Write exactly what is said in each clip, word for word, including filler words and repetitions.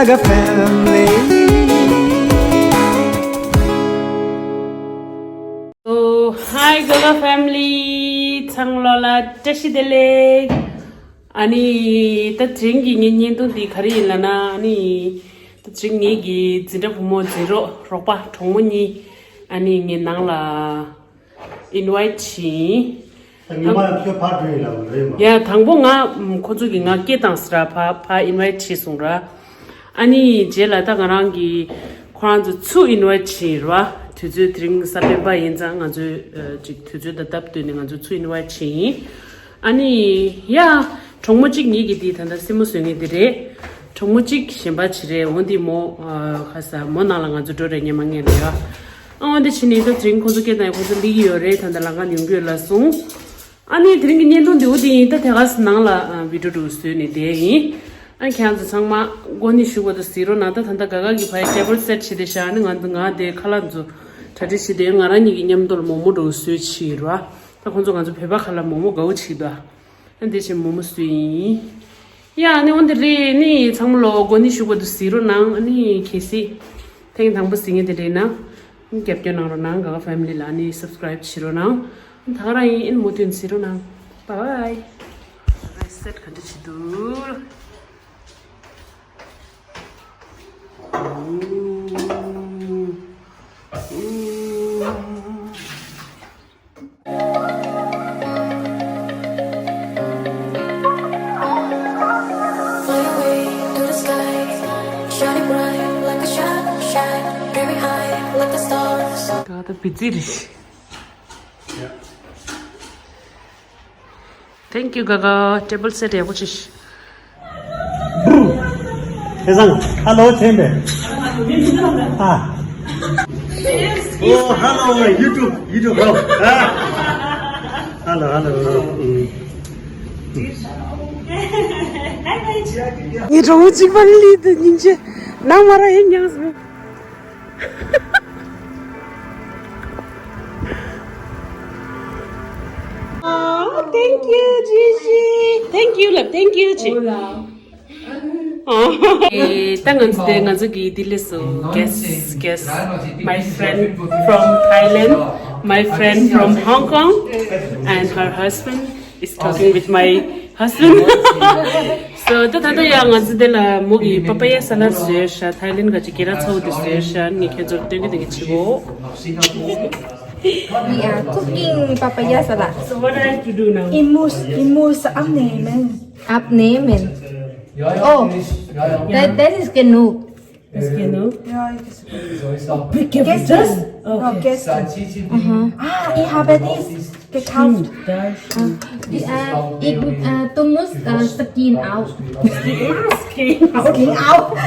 Gaga family. So, hi Gaga family. ཚང་མ་ལ་བཀྲ་ཤིས་བདེ་ལེགས། ཨ་ནི་ད་དེ་རིང་གི་ངའི་བརྙན་ཐུང་འདི་ག་རེ་ཡིན་ལབ་ན། ཨ་ནི་ད་དེ་རིང་ངེད་ཀྱི་འཛིན་གྲྭ་བུ་མོ་འཛིན་རོགས་རོགས་པ་གྲོགས་མོ་གཉིས་ཨ་ནི་ངའི་ནང་ལ་ཨིན་ཝའིཊ་བྱིན། ད་ཉི་མ་ཁྱོད་ཕར་འགྲོ་ཡིན་ལབ་རེད་མ། ཡ་དང་པོ་ང་ཁོ་ཚོ་གིས་ང་སྐད་བཏང་ཟེར་ར། ཕར་ཕར་ཨིན་ཝའིཊ་བྱས་སོང་ར། ཨ་ནི་རྗེས་ལ་ད་ང་རང་གིས་ཁོ་རང་ཚོ་ཚུར་ཨིན་ཝའིཊ་བྱས་ར། དུས་ཚོད་དེ་རིང་གཟའ་སྤེན་པ་ཡིན་ཙང་ང་ཚོས་ཨ་ཅིག་དུས་ཚོད་ད་སྟབས་བསྟུན་ནས་ང་ཚོས་ཚུར་ཨིན་ཝའིཊ་བྱས་ཡིན། ཨ་ནི་ཡ་གྲོགས་མོ་གཅིག་ངེད་ཀྱི་འདི་ད་ལྟ་སེན་མོ་བཟོ་མཁན་དེ་རེད། གྲོགས་མོ་གཅིག་གཞན་པ་ཅིག་རེད། འོ་འདི་མོ་ཨ་ཁ་ས་མོ་ནང་ལ་ང་ཚོ་འགྲོ་རེ་སྙམ་མ་ངེས་ལ་ཡ། ཨ་འོ་འདི་ཕྱི་ནས་ད་དེ་རིང་ཁོ་ཚོ་སྐད་བཏང་ཡ་ཁོ་ཚོ་སླེབས་ཀྱི་ཡོད་རེད། ད་ལྟ་ལམ་ཁ་ཉུང་གི་ཡོད་ལབ་སོང་། ཨ་ནི་དེ་རིང་གི་བརྙན་ཐུང་འདི་འོ་འདི་ཡིན། ད་དེ་ག་ས་ནང་ལ་ཨ་བི་ཌིའོ་འདྲ་བཟོས་ནས་བསྡད་ཡིན། ཨ་ཁྱེད་རང་ཚོ་ཚང་མ་སྒོ་ནས་བཞུགས་པ་དང་གཟིགས་རོགས་གནང་། ད་ད་ལྟ་ག་ག་གི་ཕ་ཡ་ཊེ་བལ་སེ་ཊི་བྱས་བསྡད་ཤག་ཨ་ནི་ང་ང་དེ་ཁ་ལག་ཚོ་གྲ་སྒྲིག་བྱས་བསྡད། ང་རང་གཉིས་ཀྱི་མཉམ་དུ་ལ་མོག་མོག་འདྲ་བོ་བཟོས་བྱས་ར། ད་ཁོང་ཚོ་ང་ཚོ་བོད་པ་ཁ་ལག་མོག་མོག་དགའ་བོ་བྱེད་ད། ཨ་འདི་བཞིན་མོག་མོག་བཟོས་ཡིན། ཡ་ཨ་ནི་འོ་འདི་རེད། ཨ་ནི་ཚང་མ་ལོ་སྒོ་ནས་བཞུགས་པ་དང་གཟིགས་རོགས་གནང་། ཨ་ནི་གལ་སྲིད་ཐེངས་དང་པོ་གཟིགས་མཁན་དེ་འདྲ་ཡིན་ན་རྒྱབ་སྐྱོར་གནང་རོགས་གནང་། ག་ག་ཕེ་མི་ལི་ལ་ཨ་ནི་སབ་སི་ཀ་རའིབ་བྱེད་རོགས་གནང་། ད་ག་རང་ཡིན། ཨ་ནི་མུ་མཐུད་གཟིགས་རོགས་གནང་། བྷའི་བྷའི། སེ་ཊི་ག་འདྲ་བྱེད་འདུག Fly away to the sky, shine bright like a shine, shine, very high like the stars. ད་ད་བི་ཛི་རེད། Thank you Gaga. ཊེ་བལ་སེ་ཊི་ཡག་པོ་བྱས། ཁྱེད་ཚང་ཧ་ལོ་ཐེན་པས། ཨ། Oh, hello, YouTube, YouTube, bro. ཨ། Hello, hello. ངའི་གྲོགས་པོ་གཅིག་པ་ལི་དེ་སྙིང་རྗེ། ནང་མ་ར་ཡིན་ཉང་སོང་། Oh, thank you, Gigi. Thank you, love. Thank you, Gigi. ཨེ། ད་ང་ཚོ་དེ་ང་ཚོ་གི་དེ་ལས་སུ་guest, guest, my friend from Thailand, my friend from Hong Kong, and her husband is talking with my husband. So ད་ད་ད་ཡ་ང་ཚོ་དེ་ལ་མོ་གི་པ་པ་ཡ་ས་ལད་བཟོས་ཤག་ཐའི་ལེན་ག་ཅིག་སྐེ་རགས་ཚ་བོ་དེ་བཟོས་ཤག་ངས་ཁྱེད་ཚོར་སྟོན་གི་དེ་གི་བྱེད་གོ། We are cooking papaya salad. So what do I have to do now? Immus, immus abnehmen. Abnehmen. Oh, that, that is genug. Ist genug? Ja, ich Be careful. Gestern. Oh, okay. Gestern. Aha. Ah, ich habe dies gekauft. Stimmt, da ist. Ah, die, äh, ich, äh, du musst, äh, skin out. Skin out. Skin out.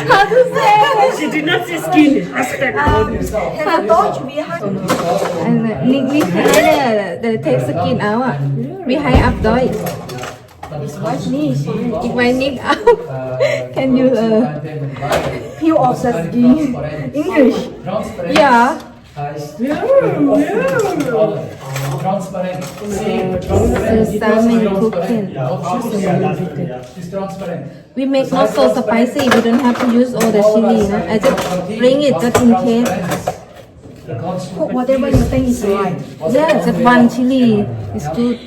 How to say? She did not say skin. Aspect. Ähm, Herr Deutsch, wie heißt Äh, nicht, nicht, äh, der Text skin out. Wie heißt auf Deutsch? Ich weiß nicht. Ich weiß nicht auch. Can you, uh, peel off the skin? English. Ja. Ja, ja. Zusammen gucken. We make not so spicy. We don't have to use all the chili, no? I just bring it just in case. Cook whatever you think is right. Yeah, just one chili is good.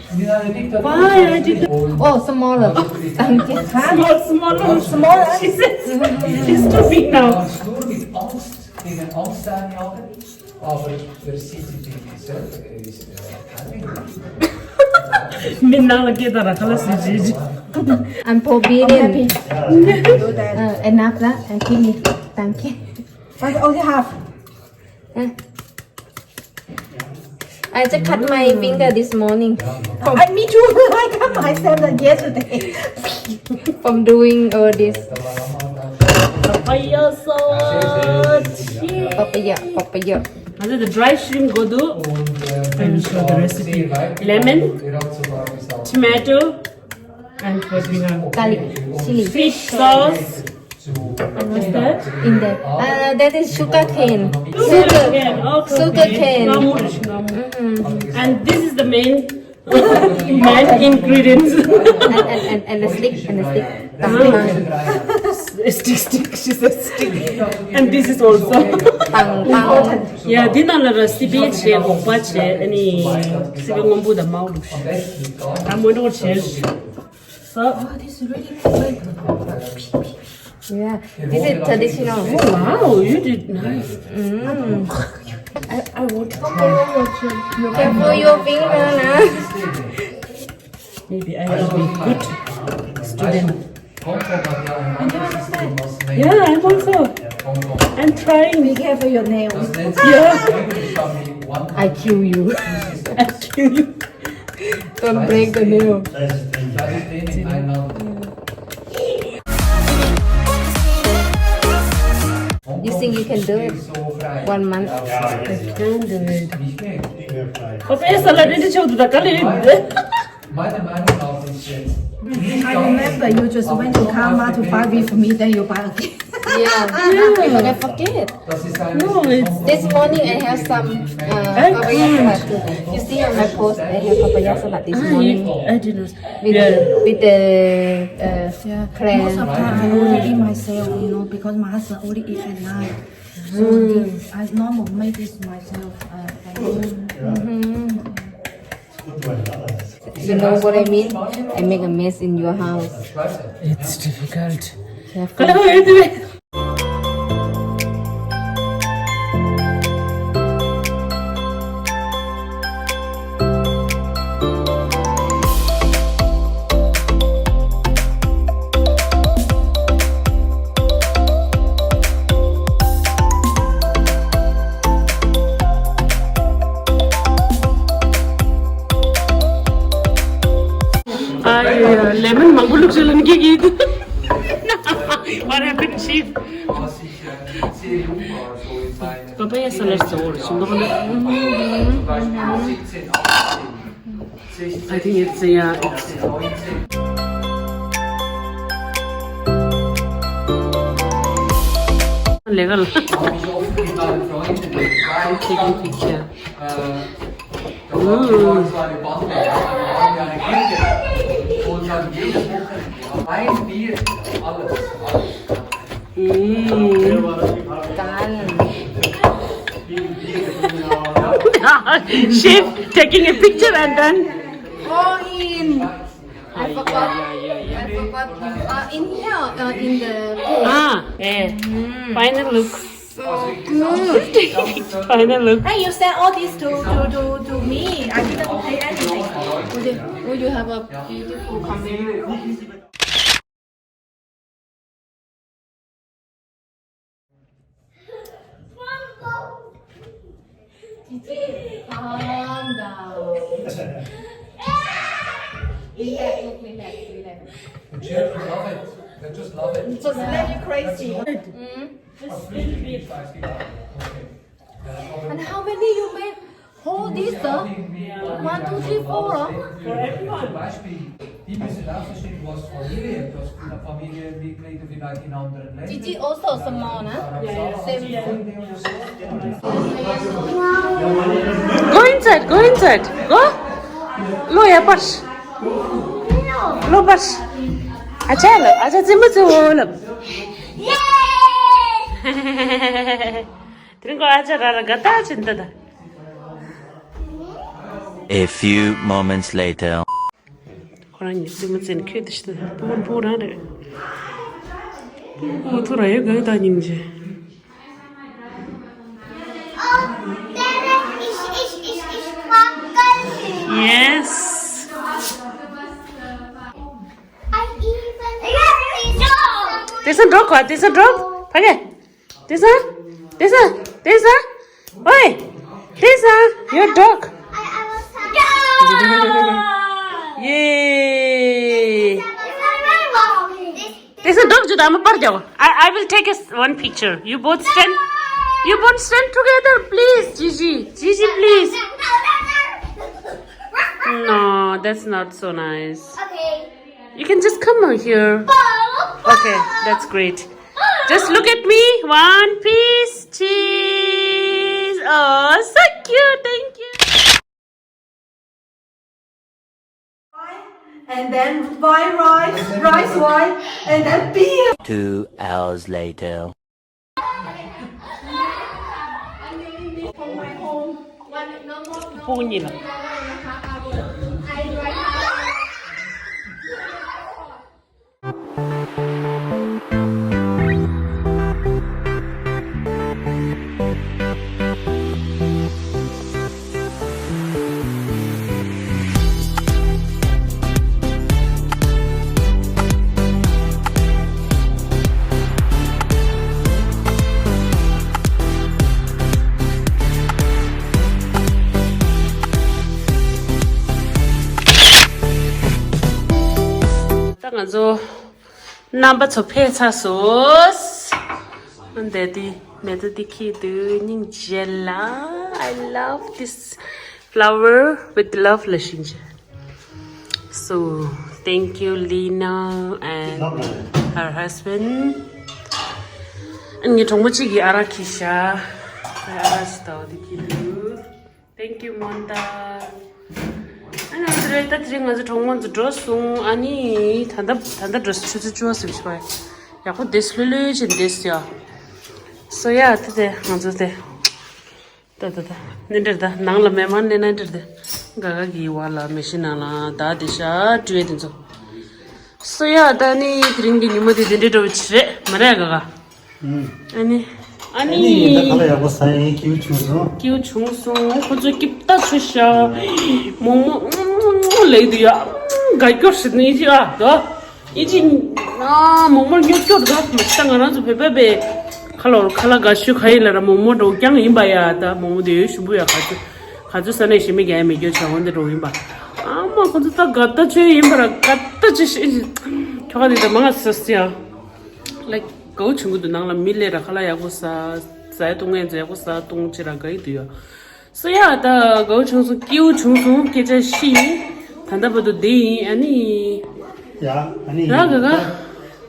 Why I did Oh, smaller. Thank you. Small, smaller. Smaller. She says it's too big now. མི་ནང་ལ་སྐད་བཏང་ར་ཁ་ལག་ཟ་བྱེད་ཀྱི། I'm forbidden. Uh, enough, lah. Uh, give me. Thank you. But only half. I just cut my finger this morning. I, me too. I cut myself yesterday. From doing all this. Papaya sauce. Papaya, papaya. ང་ཚོ་དེ་dry shrimp དགོས་འདུག Let me show the recipe. Lemon, tomato, and what we have? Garlic, chili. Fish sauce. What's that? In there. Uh, that is sugar cane. Sugar cane. Okay. Sugar cane. Ngamu, ngamu. Mm-hmm. And this is the main, main ingredients. And, and, and, and the stick, and the stick. Huh? Stick, stick, she said stick. And this is also. Pang, pang. Yeah, འདི་ནང་ལ་ར་སི་པན་བྱས། སྒོག་པ་བྱས། ཨ་ནི་སི་པན་སྔོན་པོ་དང་དམར་པོ་བྱས། ཨ་མོ་འདྲ་བྱས། So, oh, this is really good. Yeah, this is traditional. Oh, wow, you did nice. Mm. I, I want to. Careful your finger, na. Maybe I will be good student. Yeah, I'm also. I'm trying. Be careful your nails. Yeah. I kill you. I kill you. Don't break the nail. You think you can do it? One month? I can do it. Papa, yes, I did it. I remember you just went to Karma to buy with me, then you buy again. Yeah, I forget. No, it's This morning I have some uh, papaya salad. You see on my post, I have papaya salad this morning. I didn't. With the, with the uh, yeah, most of the time I only eat myself, you know, because my husband only eat at night. So this, I normally make this myself. Uh, at home. You know what I mean? I make a mess in your house. It's difficult. Careful. ཨ་ཡ་ཡ། ལེ་མོན་མང་པོ་བླུགས་བྱས་ལ་ནི་སྐྱེ་གི་འདུག What happened, Chief? Papaya salad is all. I think it's, yeah, it's legal. Taking picture. Mm. Mm. Done. Chef taking a picture and then. Oh, in. I forgot. I forgot. Uh, in here, uh, in the. Ah, yeah. Final look. So good. Final look. Hey, you sent all this to, to, to, to me. I didn't pay anything. Oh, you have a beautiful comment. Calm down. Relax, look, relax, relax. The children love it. They just love it. Just let you crazy. Mm. Just little bit. And how many you make? Whole this, uh, one, two, three, four, uh? For everyone. Gigi also small, huh? Same. Go inside, go inside, go. Lo ya pas. Lo pas. Acha lo, acha zimu zimu lo. Yay! Trinko acha rara gata chinta da. A few moments later. ཁོ་རང་ཉིད་བཙུན་མོ་བཙན་ཁྱོད་དེ་ཤི་ད་པུར་པུར་རང་རེད། པུར་པུར་ཐུ་ར་ཡོད་ག་ད་སྙིང་རྗེ། Yes. དེ་ས་འགྲོ་ག་དེ་ས་འགྲོ་ཕ་གི། Tessa? Tessa? Tessa? Oi! Tessa, your dog. Yay! Tessa, dog, you dama par jao. I, I will take a s- one picture. You both stand. You both stand together, please, Gigi. Gigi, please. No, that's not so nice. Okay. You can just come on here. Okay, that's great. Just look at me. One piece cheese. Oh, so cute. Thank you. And then buy rice, rice wine, and then beer. Two hours later. I'm leaving this from my home. One, no more, no more than one and a half hours. I drive. ད་ང་ཚོ་རྣམ་པ་ཚོ་ཕེབས་ཚར་སོང་། འདི་དེ་མེ་ཏོག་འདི་འཁྱེར་འདུག་སྙིང་རྗེ་ལ། I love this flower with love ལ་ཞིང་ཆེ། So, thank you, Lina and her husband. ངའི་གྲོགས་མོ་གཅིག་གིས་ཨ་རག་འཁྱེར་ཤག་ཨ་རག་ཅིག་ལྟ་བུ་འདི་འཁྱེར་འདུག Thank you, Monta. ཨ་ནི་ང་ཚོ་རེད་ད། དེ་རིང་ང་ཚོ་གྲོགས་མོ་ཚོ་འགྲོ་སོང་། ཨ་ནི་ད་ལྟ་ད་ལྟ་འགྲོ་སོང་། ཆུ་ཚོད་བཅུ་པ་ཟིན་ཤག་ཡག་པོ་བསྡད་སོང་། ལྷོད་ལྷོད་བྱས་བསྡད་སོང་ཡ། སོ་ཡ། དེ་དེ་ང་ཚོ་དེ། ད་ད་ད། ནི་འདིར་ད་ནང་ལ་མེ་མར་ནི་ན་འདིར་དེ། ག་ག་གི་བར་ལ་མེ་ཤིན་ནང་ལ་ད་དེ་ཤ་སྤྲོད་དེ་ཚོ། སོ་ཡ། ད་ནི་དེ་རིང་གི་ཉིན་མོ་དེ་དེ་འདྲའི་འགྲོ་བ་ཅི་རེད་མ་རེད་ག་ག་ཨ་ནི། ཨ་ནི། ད་ཁ་ལག་ཡག་པོ་ཟ་ཡིན། སྐྱིད་པོ་བྱུང་སོང་། སྐྱིད་པོ་བྱུང་སོང་། ཁོ་ཚོ་སྐྱིད་པོ་ཆེ་ཤག་མོག་མོག་ལེགས་འདུག་ཡ། དགའ་སྐྱོ་ཞིག་ནི་ཅི་ཨ་ད། ཨི་ཅི། ཨ། མོག་མོག་སྨྱོ་སྐྱོ་རེད་ད། མ་གཞི་ད་ང་རང་ཚོ་བོད་པ་པའི་ཁ་ལོར་ཁ་ལག་དགའ་ཤོས་ག་ཡིན་ལབ་ན་མོག་མོག་འདྲ་བོ་རྐྱང་ཡིན་པ་ཡ། ད་མོག་མོག་དེ་ཡོད་ཞུ་བུ་ཡ། ག་ཚོད་ག་ཚོད་ས་ནས་ཞིམ་མི་རྒྱག་ཡ་མེད་རྒྱུ་བྱ་བོ་འདི་འདྲ་བོ་ཡིན་པ། ཨ་མ་ཁོ་ཚོ་ད་དགའ་ད་ཆོས་ཡིན་པ་ར་དགའ་ད་ཆོས་ཤིག་ཁྱོ་ག་དེ་ད་མ་ང་ས་སི་ཡ། ལའིཀ་དགའ་བོ་བྱུང་གི་འདུག་ནང་ལ་མི་སླེབས་ར་ཁ་ལག་ཡག་པོ་ཟ། ཟ་ཡ་བཏུང་ངས་ཟ་ཡག་པོ་ཟ་བཏུང་ཅི་ར་དགའ་ཡི་འདུག་ཡ། སོ་ཡ། ད་དགའ་བོ་བྱུང་སོང་། སྐྱིད་པོ་བྱུང་སོང་། སྐད་ཆ་ཤི་ཡིན། ད་ལྟ་བར་དུ་བསྡད་ཡིན། ཨ་ནི། ཡ། ཨ་ནི། ར་ག་ག་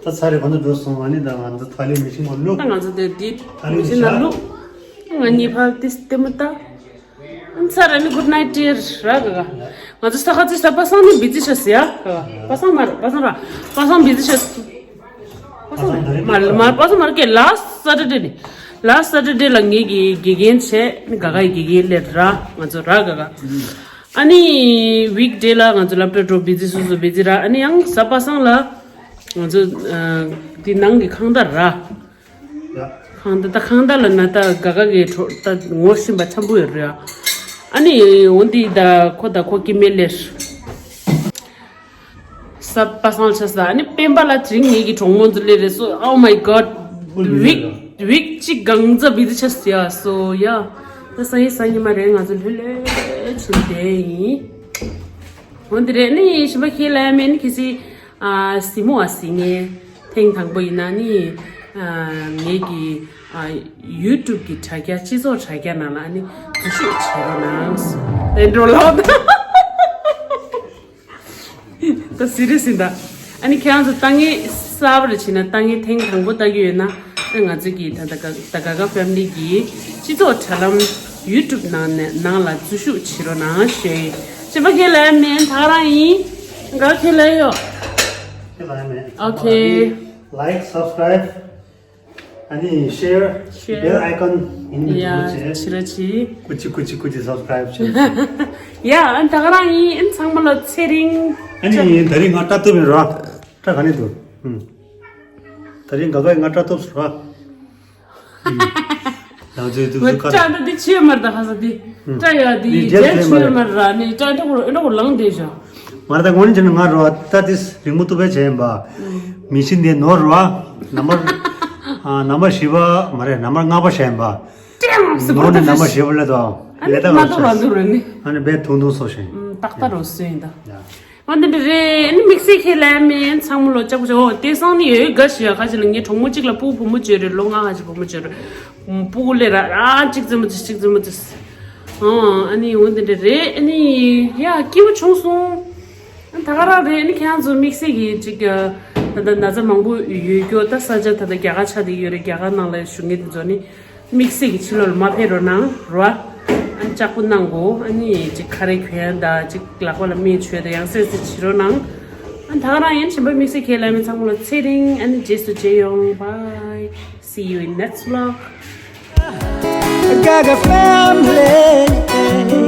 ད་ཚར་རེ་གོ་ན་འགྲོ་སོང་། ཨ་ནི་ད་ང་ཚོ་ཐ་ལི་མི་ཤིན་མ་ལུག་ད་ང་ཚོ་དེ་དེ་ཐ་ལི་མི་ཤིན་ན་ལུག་ང་གཉིས་ཕར་ཏིས་ཏེ་མ་ད། ཨ་ཚར་ར་ནི་གུད་ནའིཊ་ཏེར་ར་ག་ག་ང་ཚོ་ས་ཁ་ཚི་ས་པ་སང་ནི་བི་ཛི་ཤ་སི་ཡ། ག་ག་པ་སང་མར་པ་སང་ར་པ་སང་བི་ཛི་ཤ་སི། པ་སང་མར་མར་པ་སང་མར་ཀེ་ལཱ་སི་ཊི་སེ་ཊར་ཌེ་ནི། ལཱ་སི་ཊི་སེ་ཊར་ཌེ་ལ་ངེད་ཀྱི་དགེ་རྒན་བྱས་ནི་ག་ག་ཡི་དགེ་རྒན་སླེབས་ར་ང་ཚོ་ར་ག་ག་ཨ་ནི་ཝིག་ཌེ་ལ་ང་ཚོ་སློབ་གྲྭ་འགྲོ་བི་ཛི་སོ་སོ་བི་ཛི་ར། ཨ་ནི་ཡང་གཟའ་པ་སང་ལ་ང་ཚོ་དེ་ནང་གི་ཁང་བདག་ར། ཡ། ཁང་བདག་ད་ཁང་བདག་ལ་ན་ད་ག་ག་གི་གྲོ་ད་ངོ་ཤེས་པ་འཆམ་པོ་ཡོད་རེད། ཨ་ནི་འོ་འདི་ད་ཁོ་ད་ཁོ་སྐྱེ་དམན་ལེར། གཟའ་པ་སང་ཆ་ས། ཨ་ནི་སྤེན་པ་ལ་དྲིན་ངེད་ཀྱི་གྲོགས་མོ་ཚོ་སླེབས་རེད་སོ། Oh my god. ཝིག་ཝིག་གཅིག་གང་ཚ་བི་ཛི་ཆ་ས་ཡ་སོ་ཡ། ད་སང་ཉིན་སང་ཉིན་མ་རེད། ང་ཚོ་ལྷོད་ལྷོད་བྱུང་བསྡད་ཡིན། འོ་འདི་རེད། ནི་ཞིམ་པ་ཁྱེད་ལ་མེད་ནི་གི་སི། ཨ་སི་མོ་ཨ་སི་ངས་ཐེངས་དང་པོ་ཡིན་ན་ནི། ཨ་ངེད་ཀྱི་ཨ་ཡུ་ཊུབ་ཀྱི་དྲ་རྒྱ་སྤྱི་ཚོགས་དྲ་རྒྱ་ནང་ལ་ནི་འཛུལ་ཞུགས་བྱེད་རོགས་གནང་། དེ་འགྲོ་ལོག་ད་སི་རི་ཡས་ཡིན་ད། ཨ་ནི་ཁྱེད་རང་ཚོ་ལྟ་ངན་གསར་པ་རེ་བྱེད་ན་ལྟ་ངན་ཐེངས་དང་པོ་ལྟ་གི་ཡོད་ན། ཨ་ང་ཚོ་གི་ད་ད་ག་ད་ག་ག་ཕེ་མི་ལི་གི་སྤྱི་ཚོགས་དྲ་ལམ་ཡུ་ཊུབ་ནང་ནས་ནང་ལ་འཛུལ་ཞུགས་བྱེད་རོགས་གནང་ཞུ་ཡིན། སྤེན་པ་ཁྱེད་ལ་མེད་ད་ག་རང་ཡིན། ག་ཁྱེད་ལ་ཡོད། ཁྱེད་ལ་མེད། ཨོ་ཁེ། ལའིཀ་སབ་སི་ཀ་རའིབ། ཨ་ནི་ཤེར། ཤེར། བེལ་ཨའི་ཀོན་ཡིན་ཡ་ནི་ཆི་ར་ཆི། ཀུ་ཅི་ཀུ་ཅི་ཀུ་ཅི་སབ་སི་ཀ་རའིབ་བྱེད། ཡ། ཨ་ད་ག་རང་ཡིན། ཨ་ཚང་མ་ལ་ཚེ་རིང་། ཨ་ནི་ད་རིང་ང་སྐྲ་གཏུབ་ཡིན་ར། སྐྲ་ག་ནས་གཏུབ། ཨུམ། ད་རིང་ག་ག་ཡིས་ང་སྐྲ་གཏུབ་སོང་ར། ཨུམ། ཡང་ཚེ་དུ་ཟུ་ཁ་སྐྲ་འདི་འདི་ཆེ་མར་ད་ཧ་ས་འདི། ཨུམ། སྐྲ་ཡ་འདི་འདི་རྒྱལ་རྒྱལ་ཆེ་མར་ཆེ་མར་ར་ནི་སྐྲ་འདི་གོ་འདི་གོ་ལངས་བསྡད་བཞག་མ་རེད། ད་ངོ་ནི་བྱས་ན་ང་རོ་ད་དེ་རིང་མོ་ཏུ་བས་བྱས་ཡིན་པ། མི་ཤི་འདི་ནོར་རོ། ནམ་བར། ཨ་ནམ་བར་བཞི་པ་མ་རེད། ནམ་བར་ལྔ་པ་བྱས་ཡིན་པ། ནོར་ནི་ནམ་བར་བཞི་པ་ལས་དོ། ཨ་ནི་ལས་ད་མ་རོ་གཏོགས་ར་འདུག་ར་ནི། ཨ་ནི་བས་ཐུང་ཐུང་སོ་ཞིང་། ཏག་ཏག་རོ་སུ་ཡིན་ད། ཡ། ཨ་འདི་འདྲ་རེད། ཨ་ནི་དམིགས་བསལ་ཁྱེད་ལ་མེད་ཚང་མ་ལོ་ལྕགས་པོ་ཅོ་དེ་སང་ནི་ཡོད་དགའ་ཞིག་ཡ། ཁ་ཅིག་ལ་ངའི་གྲོགས་མོ་གཅིག་ལ་སྤུ་གུ་བུ་མོ་བྱོས་རེད། ལོ་ལྔ་ཁ་ཅིག་བུ་མོ་བྱོས་རེད། སྤུ་གུ་ལས་ར་ར་གཅིག་ཙམ་མ་ཙི་གཅིག་ཙམ་མ་ཙི། ཨ་ནི་འོ་འདི་འདྲ་རེད། ཨ་ནི་ཡ་སྐྱིད་པོ་བྱུང་སོང་། ཨ་ད་ག་རང་རེད། ཨ་ནི་ཁྱེད་རང་ཚོ་དམིགས་བསལ་གྱི་ཅིག་ད་ལྟ་ན་ཚ་མང་པོ་ཡོད་རྒྱུ་ད་ས་ཆ་ད་ལྟ་རྒྱ་གར་ཆགས་བསྡད་ཡོད་རེད། རྒྱ་གར་ནང་ལ་བཞུགས་མཁན་དེ་ཚོ་ནི། དམིགས་བསལ་གྱི་ཕྱི་ལོགས་ལ་མ་ཕེབས་རོགས་གནང་རོ། ཨ་ནི་ལྕགས་པོ་གནང་གོ་ཨ་ནི་ཅིག་ཁ་རས་གྱོན་ཡ་ད་ཅིག་ལག་པ་ལ་སྨན་མཆོད་ད་ཡང་སེ་སེ་བྱེད་རོགས་གནང་ ཨ་ད་ག་རང་ཡིན། གཞན་པ་དམིགས་བསལ་ཁས་ལེན་མི་ཚང་མ་ལ་ཚེ་རིང་། ཨ་ནི་རྗེས་སུ་མཇལ་ཡོང་། Bye, see you in next vlog. Gaga family.